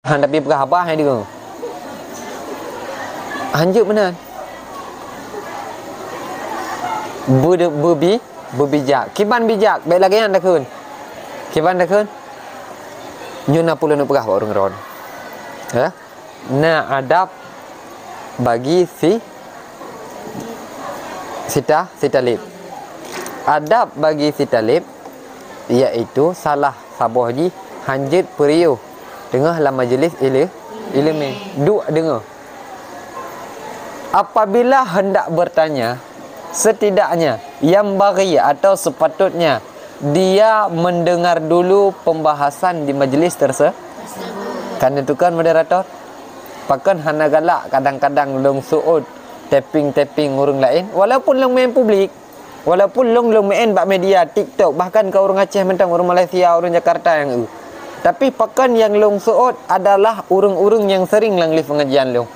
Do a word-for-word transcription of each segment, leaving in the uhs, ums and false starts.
Han, tapi peugah haba hai deungoe. Hanjeuet meunan. Beu-, beubi-, beubijak. Kiban bijak, bèk lagèe nyan takheun. Kiban takheun. Nyoe na peue lôn peugah bak ureueng droen. Ya. Na adab bagi si sita, si talib. Adab bagi si talib, yaitu salah saboh jih hanjeuet peuriôh teungoh lam majlis ile-, ileumèe. Duek deungoe. Apabila hendak bertanya, setidaknya yang bagi atau sepatutnya dia mendengar dulu pembahasan di majlis terse-, kan itu kan moderator? Pakon hana galak kadang-kadang lôn seuôt tapping-tapping ureueng laén, walaupun lôn meu'en publik, walaupun lôn, lôn meu'en bak media TikTok, bahkan ka ureueng Aceh mantong, ureueng Malaysia, ureueng Jakarta nyang eu. Tapi pakon nyang lôn seuôt adalah ureueng-ureueng nyang sering lam live pengajian lôn.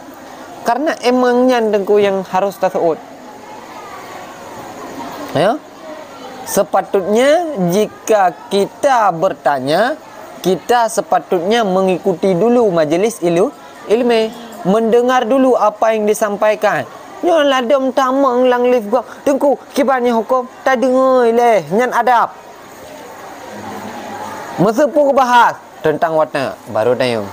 Karena emang nyan teungku nyang harus taseuôt. Ya? Sepatutnya jika kita bertanya, kita sepatutnya mengikuti dulu majlis ilu-, ileumèe, mendengar dulu apa yang disampaikan. Nyoe ladôm tamong lam live gob, "Teungku, kiban nyoe hukôm?" Tadeungoe lé, nyan adab. Meuseupu geubahas teuntang watak, baru tanyong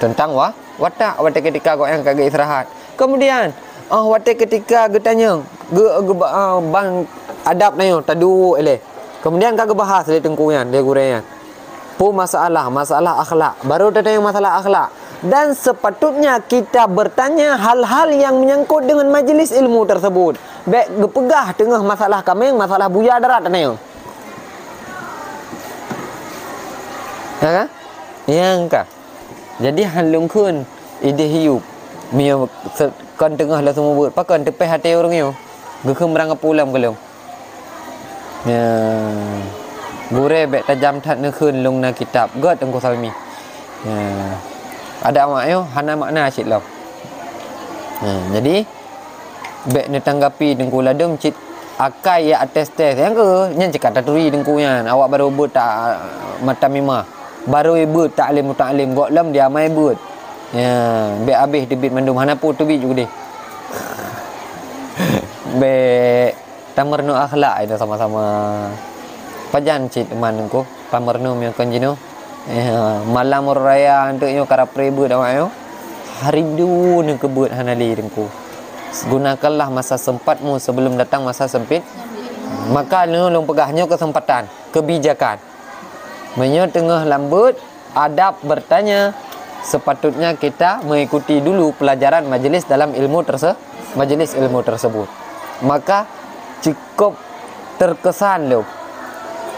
teuntang wa-, watak, watèe keutika gobnyan ka geuistirahat. Kemudian, oh, watèe keutika geutanyong, geu-, geu-, ah, ban adab tanyong, taduek ilèe. Kemudian ka geubahas lé teungku nyan, lé gurèe nyan. Peue masalah, masalah akhlak. Baru tatanyong masalah akhlak. Dan sepatutnya kita bertanya hal-hal yang menyangkut dengan majlis ilmu tersebut. Bèk geupeugah teungoh masalah kaméng, masalah buya darat tatanyong. Ya kan? Nyang ka. Jadi han lôn kheun idéh yub. Meunyoe se-, kon teungoh lôn seumeubeuet, pakon teupéh até ureueng nyoe. Geukheun meurang pulang keu lôn. Ya. Gurèe bèk tajam that neukheun lôn na kitab. Gèt Teungku Salmi. Ya. Adab awak nyoe hana makna cit lom. Ya, jadi bèk neutanggapi teungku ladôm cit akai ya tes-tes. Nyang keu, nyan cit ka taturi teungku nyan. Awak barô beuet ta-, mata mimah. Barô beuet taklim-taklim, gob lom diamai beuet. Ya, bèk abéh teubiet mandum, hana peue teubiet ju deh. Bèk tameurunoe akhlak itu sama-sama. Pajan cit man teungku, tameurunoe meunyoe kon jinoe. Ya, malam uroe raya anteuk nyoe karab pré beuet awak nyoe. Hari dua ni keu beuet hana lé teungku. Gunakanlah masa sempatmu sebelum datang masa sempit. Maka nyoe lôn peugah nyoe kesempatan, kebijakan. Meunyoe teungoh lam beuet, adab bertanya, sepatutnya kita mengikuti dulu pelajaran majelis dalam ilmu terse-, majelis ilmu tersebut. Maka cukup terkesan lom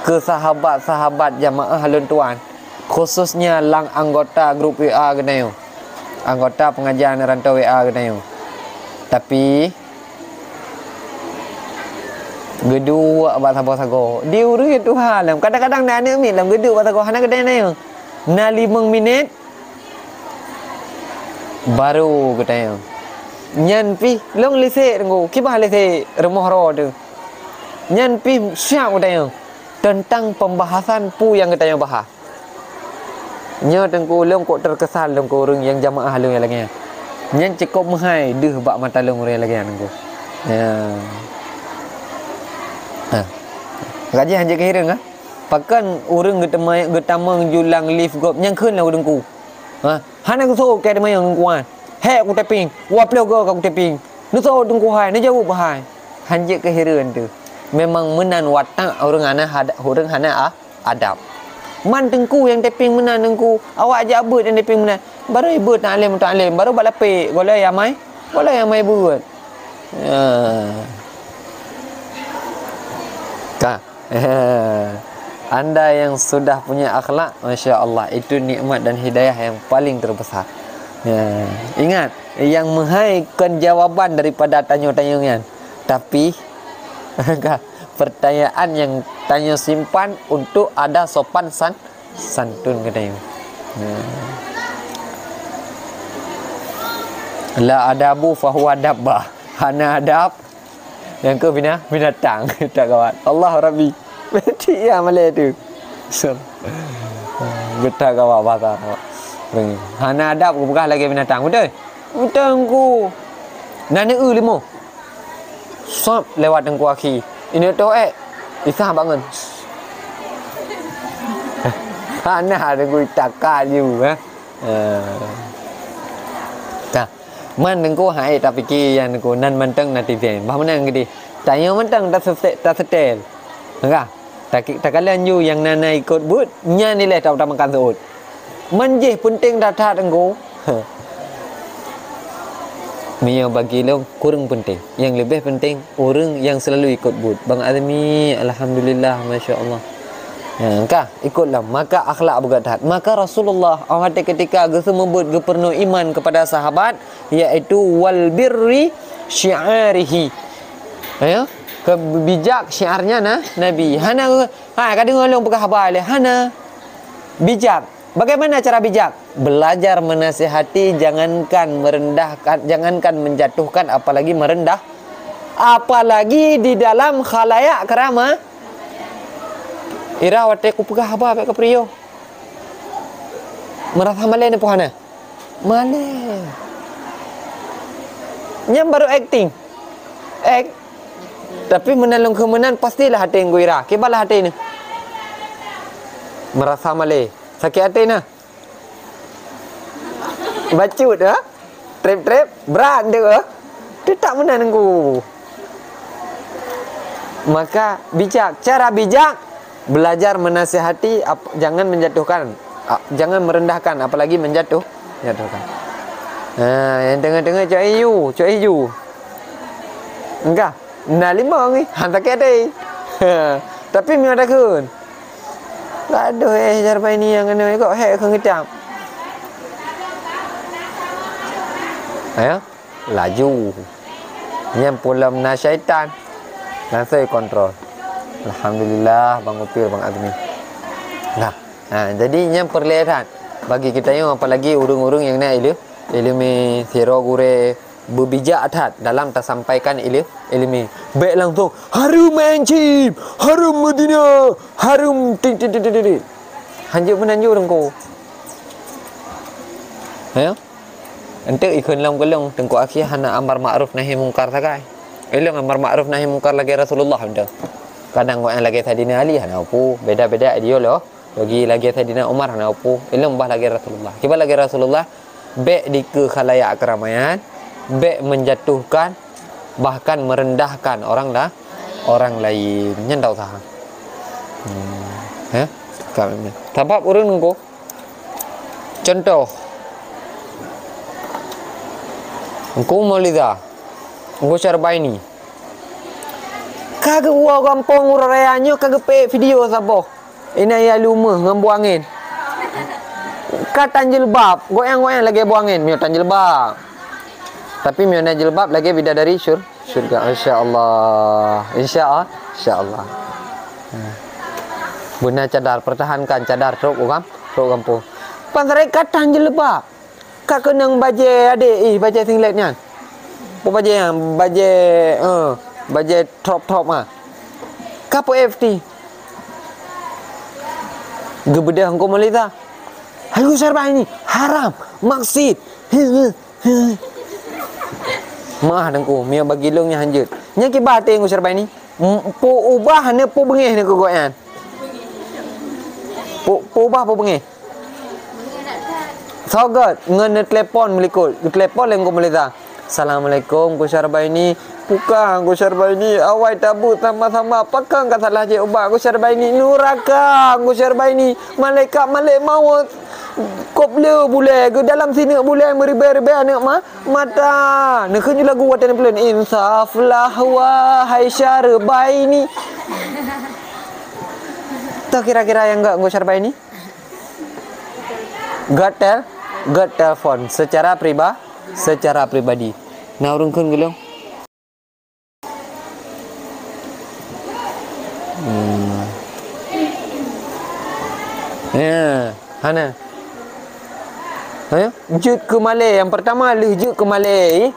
keu sahabat-sahabat jamaah lôn tuan, khususnya lam anggota grup W A geutanyoe, anggota pengajian rantau W A geutanyoe. Tapi geuduek bak sagoe-sagoe. Di ureueng tuha lom. Kadang-kadang na aneuk miet lom geuduek bak sagoe hana geutanyong. Na limong minit baru geutanyong. Nyan pih lôn lisek teungku, kiban lisek rumoh ro teuh. Nyan pih siap geutanyong teuntang pembahasan peue nyang geutanyong bahas. Nyoe teungku lôn kok terkesan lôn keu ureueng nyang jamaah lôn nyang lagèe nyan. Nyan cukôp meuhai deuh bak mata lôn ureueng nyang lagèe nyan teungku. Ya. Ha. Gaji hanjeuet keu hireuen kah? Pakon ureueng geuteumai-, geutamong ju lam live gob nyang kheun lôn teungku. Ha, hana geuseuôt keu teumanyong teungku nyan. Hék kutaping, dua ploh goe ka kutaping. Neuseuôt teungku hai, neujaweueb hai. Hanjeuet keu hireuen teuh. Memang meunan watak ureueng hana hada-, ureueng hana a-, adab. Man teungku nyang taping meunan teungku, awak jak beuet nyang taping meunan. Baru beuet taklim-taklim, baru bak lapek, gohlom amai, gohlom amai beuet. Ya. Ka. Anda yang sudah punya akhlak, masya Allah, itu nikmat dan hidayah yang paling terbesar. Ya. Ingat, nyang meuhai kon jawaban daripada tanyoe-tanyoe nyan, tapi pertanyaan nyang tanyoe simpan untuk ada sopan san-, santun geutanyoe. Ya. La adabu fahuwa dabbah. Hana adab, nyang keu bina-, binatang. Geutak gawat. Allah Rabbi. Cit ya malèe tu. Geutak gawat bahasa Arab. Hana adab geupeugah lagée binatang. Beutôi? Beutôi, Teungku. Na neueu limo. Sop lewat Teungku Akhi. Ineuk toh ék. Isah bangon. Hana Teungku itaka liu, eh. Eh. Nah, man Teungku hai tapike nyang Teungku nan mantong netizen. Bah meunan geudeh. Tanyoe mantong tasete-, tasetel. Enggak. Taki-, takalon ju nyang na, na ikot buet, nyan ilée ta-, tamakan seuôt. Man jih peunteng that-that Teungku. Meunyoe bagi lôn kureueng peunteng. Nyang leubeh peunteng ureuëng nyang seulalu ikot buet. Bang Azmi, alhamdulillah, masya Allah. Ha, ka, ikot lom. Maka akhlak beugét that. Maka Rasulullah, oh, watée ketika geuseumeubeuet geupeurunoe iman kepada sahabat, yaitu wal birri syi'arihi. Ya, keu bijak syiarnya na, Nabi. Hana, ha, ka deungoe lôn peugah haba lé. Hana. Bijak. Bagaimana cara bijak? Belajar menasihati, jangankan merendahkan, jangankan menjatuhkan, apalagi merendah, apalagi di dalam khalayak kerama. Ira watée kupeugah haba bék kapeuriyoh. Merasa malée ni puhana. Malée. Nyan baru akting. Ek. Tapi meunan lôn kheun meunan, pastilah até Teungku Ira. Kiban lah até neuh. Merasa malée. Sakét até neuh. Bacut, ha? Trép-trép, brat deuh, ha? Teutap meunan Teungku. Maka bijak, cara bijak, belajar menasihati, ap-, jangan menjatuhkan, a-, jangan merendahkan, apalagi menjatuh, menjatuhkan. Ha, nyang teungoh-teungoh cok iju, cok iju. Enggak, na limong ni, han sakét até. Tapi meunyoe takheun. Gadoh eh, Syarbaini nyang keunoe kok hék kheun keucam. Ayo. Laju. Nyan peue lom na syaitan. Langsung ikontrol. Alhamdulillah, Bang Upil, Bang Azmi. Nah, ha, jadi nyan peureulée that bagi geutanyoe, apalagi ureuëng-ureuëng nyang na ileu-, ileumé, sidroe gurée, beubijak that dalam tasampaikan ileu-, ileumé. Bék langsung, "Harum Hancim! Harum Madinah! Harum ting, ting, ting, ting, ting, ting." Hanjeuet meunan ju Teungku. Ya? Enteuk ikheun lom keu lôn, Teungku Akhi hana amar makruf nahi mungkar sagai. Ilong amar makruf nahi mungkar lagée Rasulullah beutôi. Kadang gobnyan lagée Saidina Ali hana peue, beda-beda dia loh. Bagi lagée Saidina Umar hana peue. Ilong bah lagée Rasulullah. Kiban lagée Rasulullah, bék dikeue khalayak keramaian, bék menjatuhkan, bahkan merendahkan orang la-, orang lain. Nyan tak usah. Hmm. Ya? Sabab ureuëng Teungku, contoh, Teungku Mauliza, Teungku Syarbaini, ka geuwoe gampông uroe raya nyoe ka geupeuék video saboh. Inaya lumeh ngon buangén. Ka tan jilbab, goyang-goyang lagée buangén, meunyoe tan jilbab. Tapi meunyoe na jilbab lagée bidadari syur-, syurga. Insya Allah. Insya Allah. Insya Allah. Ha. Beuna cadar, pertahankan cadar trok u gam-, trok gampông. Pan sarai ka tan jilbab. Ka keunong bajée adék ih, bajée singlet nyan. Peue bajée nyan? Bajée, eh, bajée crop top ah. Ka peue F T? Geubeudôh Teungku Mauliza. Hai Gus Syarbaini, haram, maksiet. Maah Teungku, meunyoe bagi lôn nyan hanjeuet. Nyan kiban até Gus Syarbaini. Peue ubah neuh, peue beungéh neuh keu gobnyan? Peue, peue ubah, peue beungéh? Soe gét ngon neutelepon meulikot. Geutelepon lé Teungku Mauliza. "Assalamualaikum, Gus Syarbaini." "Bukan, Gus Syarbaini, awai tabeuet sama-sama. Pakon ka salah jih ubak, Gus Syarbaini? Nuraka, Gus Syarbaini. Malaikat malek mawöt kôb le bulée, geudalam sineuk bulée meuribée-ribée aneuk ma-, mata." Neukheun ju lagu watée neupeuleuen, "Insaflah wahai Syarbaini." Toh kira-kira nyang gét Gus Syarbaini? Gét tel-, gét telepon secara priba-, secara pribadi. Na ureuëng kheun keu lôn? Hmm. Ya, hana. Ha? Jeuet keu malée. Yang pertama lheueh jeuet keu malée.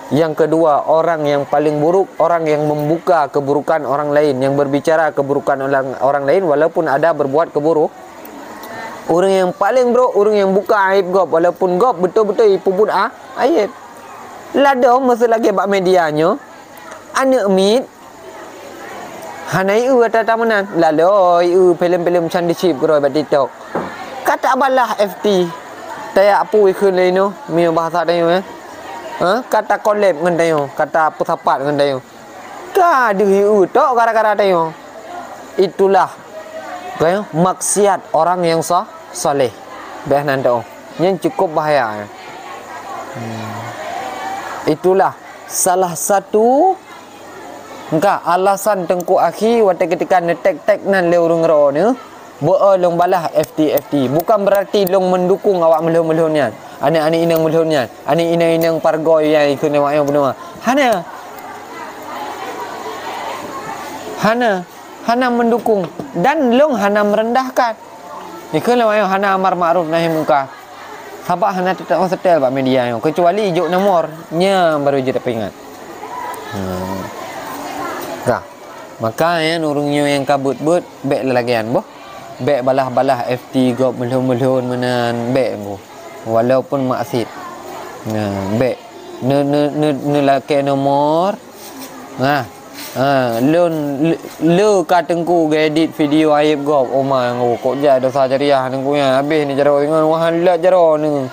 Yang kedua, orang yang paling buruk, orang yang membuka keburukan orang lain, yang berbicara keburukan orang, orang lain walaupun ada berbuat keburu-, Ureuëng nyang paleng brok, ureuëng nyang buka aib gob, walaupun gob beutôi-beutôi ipeubuet a-, aib. Lado meuseulagée bak media nyoe, aneuëk miet hana ieu ata-ata meunan. Lalo ieu filem-filem candiship keudroe bak TikTok. Ka tabalah F T. Tayak pui kheun lé inoe, meunyoe bahasa tanyoe, eh. Ha? Ka takoleb ngon tanyoe, ka tapeusapat ngon tanyoe. Ka deuh ieu tok gara-gara tanyoe. Itulah, kan, maksiat orang yang sa-, saleh. Beh nan tok. Nyan cukup bahaya. Hmm. Itulah salah satu engka alasan Teungku Akhi watée ketika neutek-tek nan lé ureuëng droe nyoe, beu lôn balah F T F T. Bukan berarti lôn mendukung awak meulhon-meulhon nyan. Aneuëk-aneuëk inong meulhon nyan. Aneuëk inong-inong pargoe nyang ikheun lé awak nyoe bunoe. Hana. Hana. Hana mendukung. Dan lôn hana merendahkan. Ikheun lé awak nyoe hana amar makruf nahi mungkar. Sabab hana teutap setel bak media nyoe. Kecuali ijok nomor. Nyan baru jeuet tapeuingat. Hmm. Ka. Maka nyan ureuëng nyoe nyang ka beuet-beuet, bék lagée nyan boh. Bék balah-balah F T gob meulhon-meulhon meunan, bék boh. Walaupun maksiet. Nah, bék. Ne, ne, ne, neulakée nomor. Nah. Ha, lôn le, le ka Teungku geuedit video aib gob. Oh ma, oh, kok jai dosa jariah Teungku nyan. Habéh ni jaroe ingat wahan lat jaroe ni.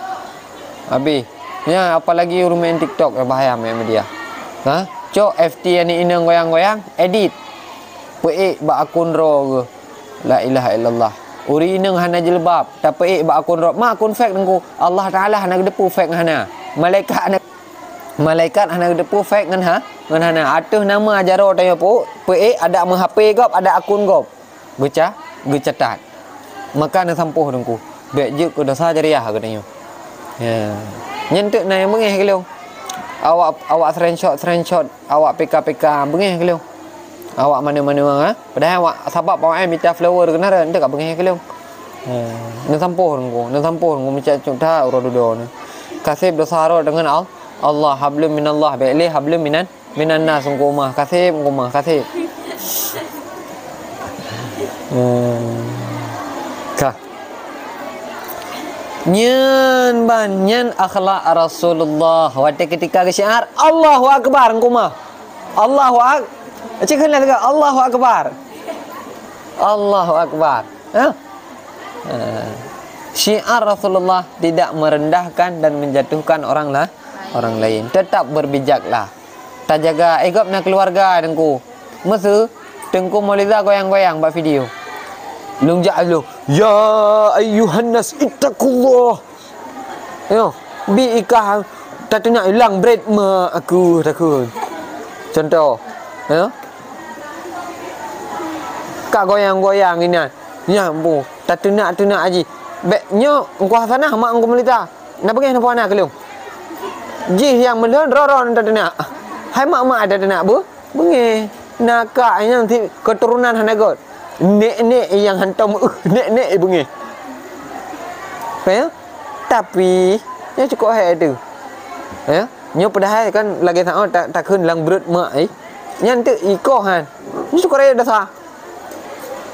Habéh. Nyan apalagi ureuëng main TikTok, eh, bahaya main media. Ha? Cok F T aneuëk inong goyang-goyang, edit. Peuék bak akun droe geuh. La ilaha illallah. Ureuëng inong hana jilbab, tapeuék bak akun droe. Ma akun fake Teungku. Allah Taala hana geuteupeue fake ngon hana. Malaikat hana, malaikat hana geuteupeue fake ngon ha, ngon hana. Ateueh nama jaroe tanyoe peuék, peuék ada meuh H P gob, ada akun gob. Geuca-, geucatat. Maka neusampôh Teungku. Bék jeuet keu dosa jariah geutanyoe. Ya. Nyan teuk na nyang beungéh keu lôn. Awak, awak screenshot, screenshot, awak P K P K beungéh keu lôn. Awak mana-mana, ha? Padahai awak sabab awak mita follower keunan, enteuk ka beungéh keu lôn. Ya. Neusampôh Teungku, neusampôh Teungku meucak cuk that uroe dudoe nyoe. Kaseb dosa rot deungon Al-, Allah, hablum minallah, bék lé hablum minan Minan nas Teungku Umar, kaseb Teungku Umar, kaseb. Hmm. Ka. Nyan ban, nyan akhlak Rasulullah. Watée ketika geusyiar, Allahu Akbar Teungku Umar. Allahu Ak-, cit kheun lah teuga, Allahu Akbar. Allahu Akbar. Ha? Ha. Syiar Rasulullah tidak merendahkan dan menjatuhkan orang la-, orang lain. Tetap berbijaklah. Tajaga, eh, gob na keuluwarga Teungku. Meuseu Teungku Mauliza goyang-goyang bak video. Lôn jak lôn, "Ya ayyuhan nas ittaqullah." Yo, bi ikah tateunak ilang bret ma aku takheun. Contoh, yo. Ka goyang-goyang inan. Nyan bu, tateunak-teunak aji. Bék nyoe Teungku Hasanah mak Teungku Mauliza. Na beungéh na puana keu lôn. Jih nyang meulhon roro na tateunak. Hai mak-mak tateunak beu, beungéh. Na kak nyang ti keuturonan hana göt. Nek-nek nyang hantom, uh, nek-nek beungéh. Ka ya? Tapi, nyoe cukôp hai tu. Ya? Nyoe padahai kan lagée saôh ta-, takheun lam breuet mak, eh. Nyan tu ikoh han. Nyoe cukôp raya dosa.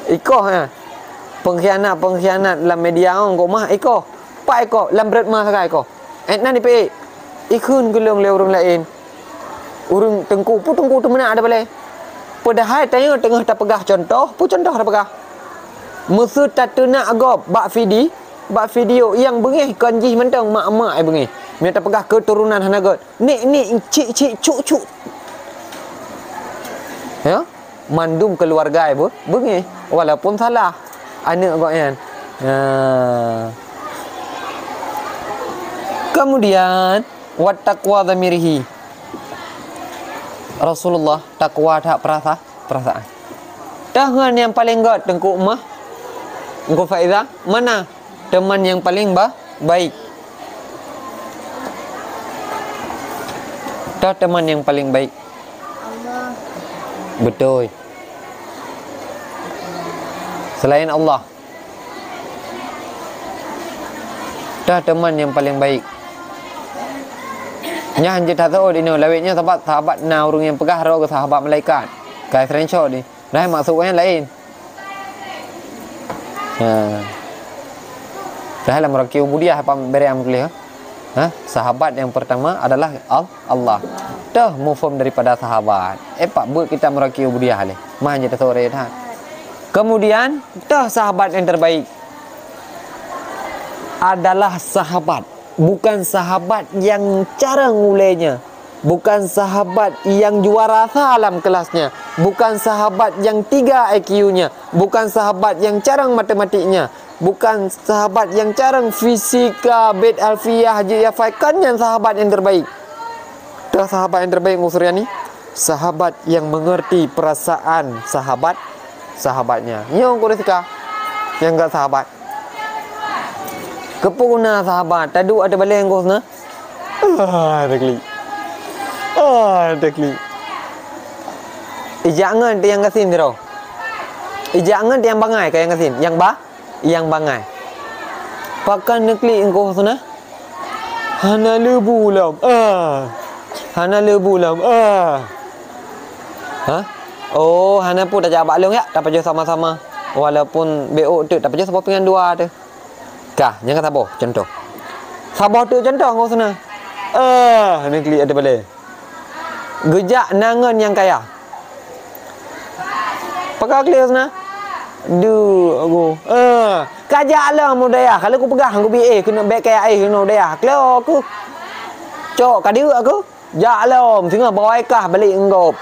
Ikoh, eh. Pengkhianat-pengkhianat lam media ngon gomah ikoh. Pak ikoh, lam breuet ma sagai ikoh. Eh, nan ipeuék. Ikheun keu lôn lé ureuëng laén. Ureuëng teungku, peue teungku teumeunak ada balée. Padahai tanyoe teungoh tapeugah contoh, peue contoh tapeugah. Meuseu tateunak gob bak vidi-, bak video nyang beungéh kon jih mantong mak-mak ai beungéh. Meunyoe tapeugah keuturonan hana göt. Nek-nek, cik-cik, cuk-cuk. Ya? Mandum keuluwarga ibu beungéh, walaupun salah aneuëk gobnyan. Ha. Kemudian, wat taqwa dhamirihi. Rasulullah takwa that perasa-, perasaan. Tahan nyang paleng göt Teungku Umar, Teungku Faiza, mana teman yang paling ba-, baik? Toh teman yang paling baik? Allah. Betul. Selain Allah. Toh teman yang paling baik? Nyan jeuet that seuôt inoe lawét nyoe sabab sahabat na ureuëng nyang peugah roh keu sahabat malaikat. Kai screenshot ni. Nah, maksud nyan laén. Ha. Dah lam Maraqi Ubudiyah apa beri am tulis, ha? Ha? Sahabat yang pertama adalah Al-, Allah. Toh mufhum daripada sahabat. Eh, pak buat kita Maraqi Ubudiyah leh. Mah je tasore dah. Kemudian, toh sahabat yang terbaik adalah sahabat. Bukan sahabat yang carang ulenya. Bukan sahabat yang juara sa lam kelasnya. Bukan sahabat yang tiga I Q-nya. Bukan sahabat yang carang matematiknya. Bukan sahabat yang carang fisika, bait alfiyah, jiyafai. Kan nyan sahabat yang terbaik. Dah sahabat yang terbaik, Ungku Suryani. Sahabat yang mengerti perasaan sahabat, sahabatnya. Nyoe Ungku Rizka. Yang enggak sahabat. Keupeue guna sahabat? Taduek ateueh balée Ungku Husna? Ah, ada klik. Ah, ada klik. Ijak ngon teuh nyang gasien sidroe. Ijak ngon teuh nyang bangai ka nyang gasien. Nyang ba-, nyang bangai. Pakon neuklik Ungku Husna? Hana leubu lom. Ah. Hana leubu lom. Ah. Ha? Oh, hana peue, tajak bak lôn yak, tapajoh sama-sama. Walaupun B O teuk, tapajoh saboh pingan dua teuh. Kah, nyang ka saboh, contoh. Saboh teuk contoh Ungku Husna. Ah, neuklik ateueh balée. Geujak na ngon nyang kaya. Pakon klik Husna? Duek Ungku. Ah, kajak lom u dayah. Ka lheueh kupeugah ngon geubi éh, keuneuk bèk kaya éh keunoe u dayah. Klik Ungku. Cok ka duek Ungku. Jak lom, singoh bawai kah balik ngon gob.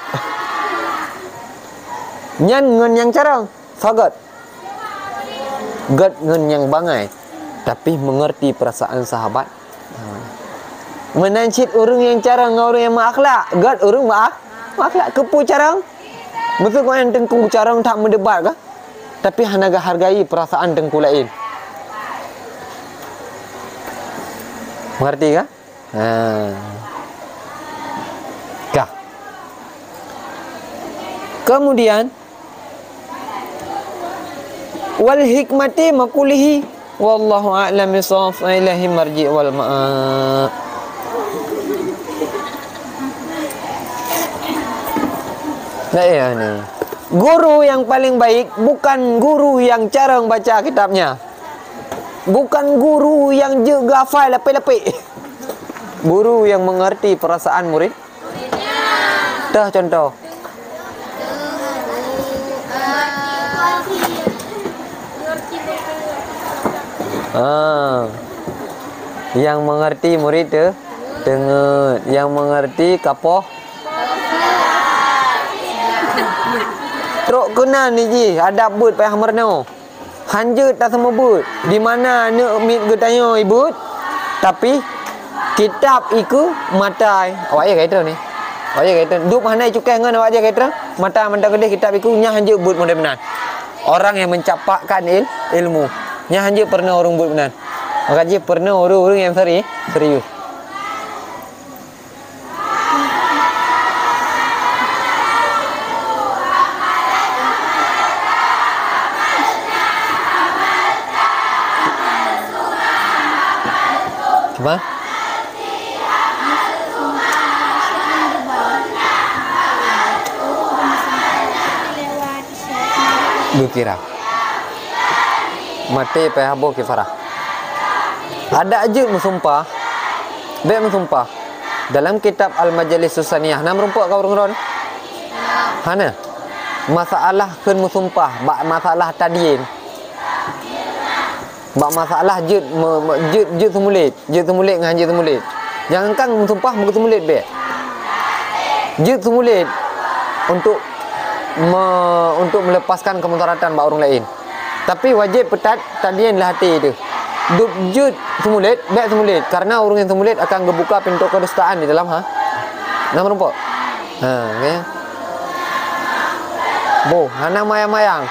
Nyan ngon nyang carong, soe gèt? Gèt ngon nyang bangai, tapi mengerti perasaan sahabat. Ha. Meunan cit ureueng nyang carong ngon ureueng nyang meuakhlak, gèt ureueng meuak-, meuakhlak. Keupeue carong? Meuseu keuh nyan teungku carong that meudebat kah? Tapi hana geuhargai perasaan teungku laén. Mengerti kah? Ha. Kah. Kemudian, wal hikmati maqulihi, wallahu a'lam bissawab, ilaihi marji' wal ma'ab. Nah, ya ni. Guru yang paling baik bukan guru yang carong baca kitabnya. Bukan guru yang jeuet geuhafai lapék-lapék. Guru yang mengerti perasaan murid. Teuh contoh. Ah. Yang mengerti murid teu-, teungeut, yang mengerti kapoh. Trok keunan jih adab beuet payah meurunoe. Hanjeuet taseumeubeuet, di mana aneuk miet geutanyoe ibeuet, tapi kitab ikeue matai. Awak jih ka iteun ni. Awak jih ka iteun. Dub hana icukéh ngon awak jih ka iteun. Matai mantong keudeh kitab ikeue nyan hanjeuet beuet model meunan. Orang yang mencampakkan il-, ilmu. Nyan hanjeuet peurunoe ureueng beuet meunan. Maka jih peurunoe ureueng-ureueng nyang seri-, serius. Apa? Dukira. Maté payah boh kifarah. Adak jeuet meusumpah, bèk meusumpah. Dalam kitab Al-Majalis Susaniyah, na meurumpok ka ureueng droen? Hana. Masalah kheun meusumpah, bak masalah tadyin. Bak masalah jeuet me-, me-, jeuet, jeuet seumulet. Jeuet seumulet ngon hanjeuet seumulet. Jangankan meusumpah, meuseumulet bèk. Jeuet seumulet untuk me-, untuk meulepaskan keumudaratan bak ureueng laén. Tapi wajéb peutat tadyin lam até teuh. Dub jeuet seumulet, bèk seumulet. Karena ureueng nyang seumulet akan geubuka pintoe keudustaan di dalam ha-, dalam rumpok. Ha, oke. Boh, hana mayang-mayang.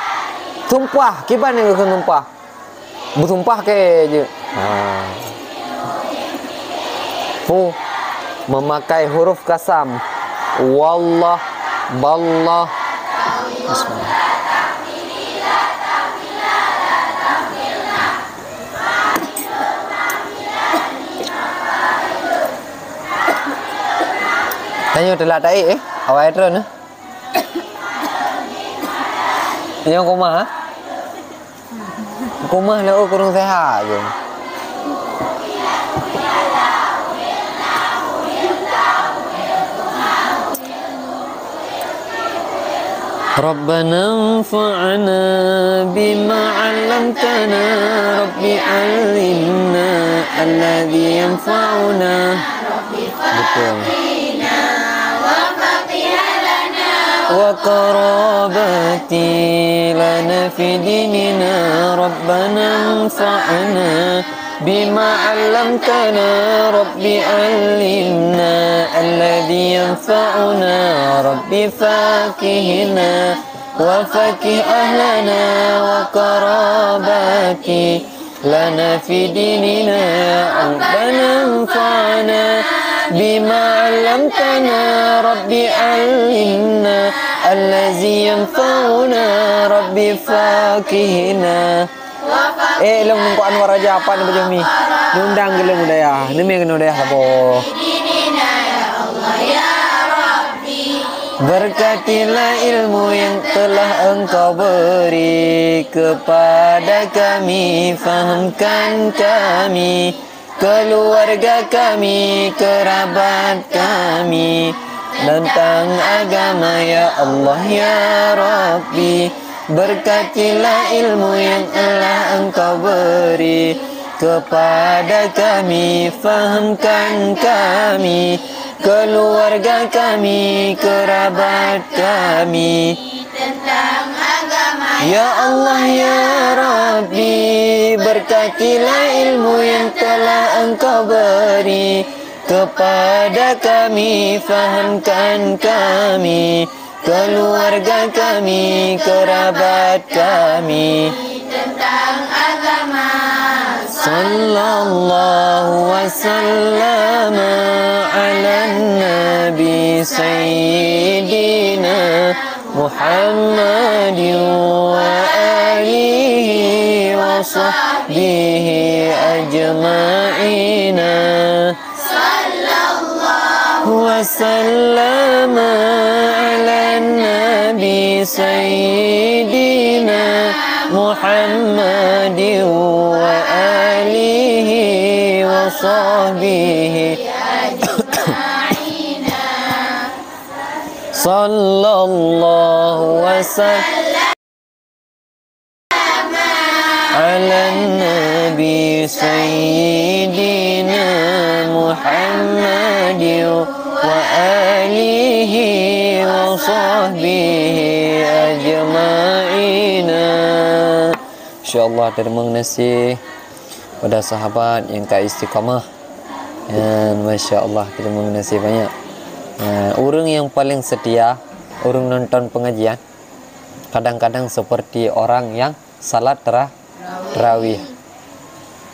Sumpah, kiban nyang geukheun sumpah. Beusumpah kèe jeuet. Ha. Pu, meumakai huruf kasam. Wallah, ballah. Bismillah. Tanyoe teulat taék, eh? Awai treun, eh? Nyang koma, ha? Koma lé, oh, kurang sehat je. ربنا انفعنا بما علمتنا. رب علمنا الذي ينفعنا. Betul. وقرابتي لنا في ديننا. ربنا انفعنا بما علمتنا. رب علمنا الذي ينفعنا. رب فقهنا وفقه أهلنا وقرابتي لنا في ديننا. ربنا انفعنا بما علمتنا. رب علمنا الذي ينفعنا. رب فقهنا. Eh, lôn Teungku Anwar Raja, apa ni baju mi? Nundang ke lôn budaya. Nemi ke budaya apa? Berkatilah ilmu yang telah Engkau beri kepada kami, fahamkan kami, keluarga kami, kerabat kami, tentang agama, ya Allah, ya Rabbi. Berkatilah ilmu yang telah Engkau beri kepada kami, fahamkan kami, keluarga kami, kerabat kami. Ya Allah, ya Rabbi, berkatilah ilmu yang telah Engkau beri kepada kami, fahamkan kami, keluarga kami, kerabat kami. Tentang agama. Sallallahu wasallam ala nabi sayyidina Muhammadin wa alihi wa sahbihi ajma'ina. Sallallahu wasallam ala nabi sayyidina Muhammadin wa alihi wa sahbihi. Sallallahu wasallam ala nabi sayyidina Muhammadin wa alihi wa sahbihi ajma'ina. Insyaallah, terima kasih pada sahabat yang ka istiqamah. Ya, masya Allah, terima kasih banyak. Ya, ureuëng yang paling setia, ureuëng nonton pengajian, kadang-kadang seperti orang yang salat tera-, tarawih.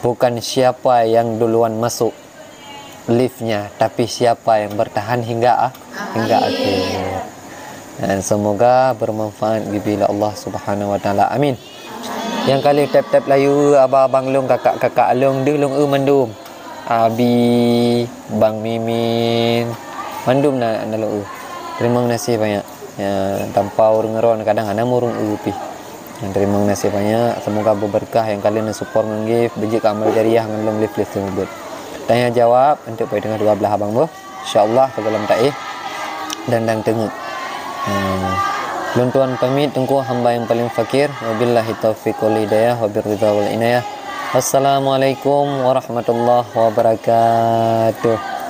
Bukan siapa yang duluan masuk liftnya, tapi siapa yang bertahan hingga ah-, hingga akhir. Dan semoga bermanfaat geubri lé Allah Subhanahu wa Taala. Amin. Nyang ka lheueh tép-tép layue abang-abang lôn, kakak-kakak lôn, deuh lôn eu mandum. Abi, Bang Mimin, mandum na, na lôn eu. Terima kasih banyak. Ya, tanpa ureuëng ngeurôn kadang hana ureuëng eu pih. Ya, terima kasih banyak. Semoga beubeurkah nyang ka lheueh neusupor ngon gift, beujeuet keu amal jariah ngon lôn lift-lift tersebut. Tanya jawab untuk pada tengah dua belas abang boh. Insya Allah, ka gohlom taéh dan dang teungeut. Hmm. Lôn tuan pamit, Teungku, hamba yang paling fakir. Wabillahi taufiq wal hidayah, wabir ridha wal inayah. Wassalamualaikum warahmatullahi wabarakatuh.